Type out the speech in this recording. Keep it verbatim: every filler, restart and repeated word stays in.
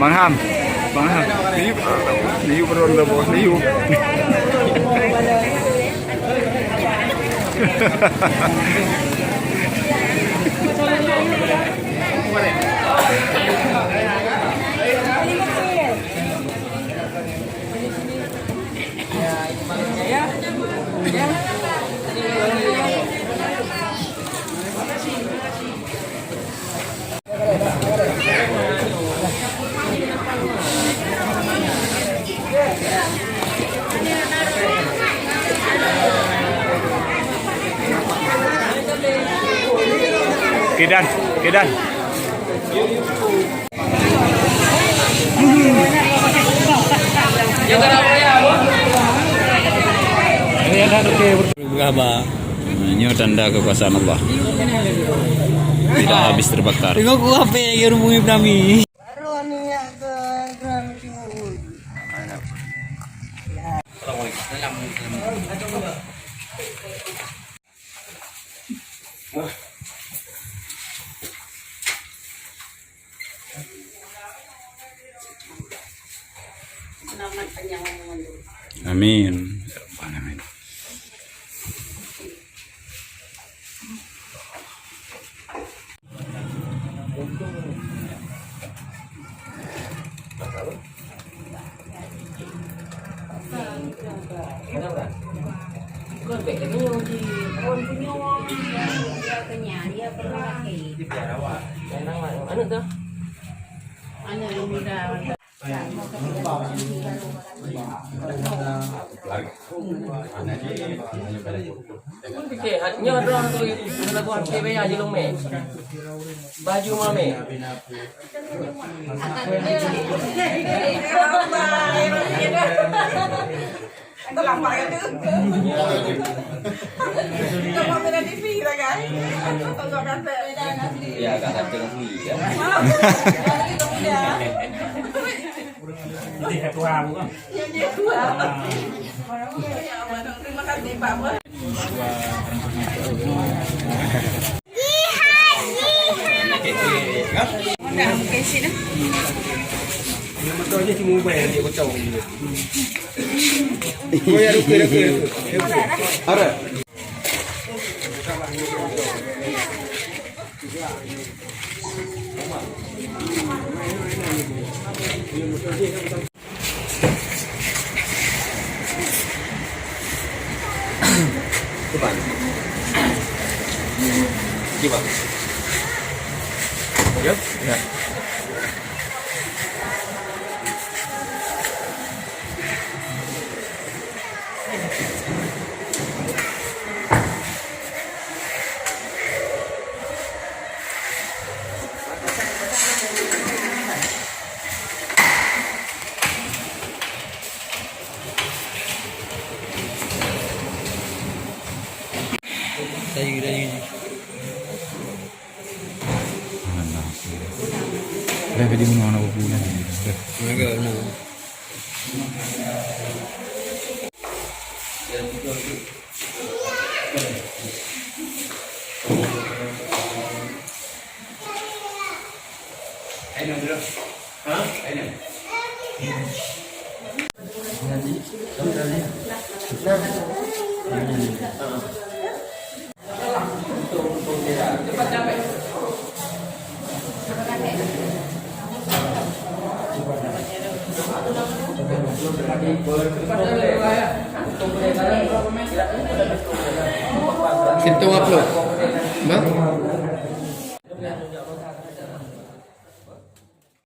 Bang Ham, Bang Ham. Niu, niu, bro, bro, niu. Oke, done. Oke, done. Berapa? Nyoe tanda kekuasaan Allah. Tidak habis terbakar. Tengok ku apa yang rumah kami. Amin. Ya Rabbal Alamin. Kon bèk kami uji. Kon punya orang. Dia kenyang, dia perlu laki. Anak tu. Anak yang muda. Pike, nyoe droe tu, lagu pike baya jilong mè. Baju mamè. Itu lama itu. Tengok beda T V lah, kan? Tengok kata. Ya, kat kata T V, ya. Jadi, satu orang tu. Ya, dia dua. Terima kasih, Pak. Coba. Coba. Ya? Ya. Dayu, dayu. Dah jadi menua anak buku ni. Agak, nah. Sintong upload. Bah?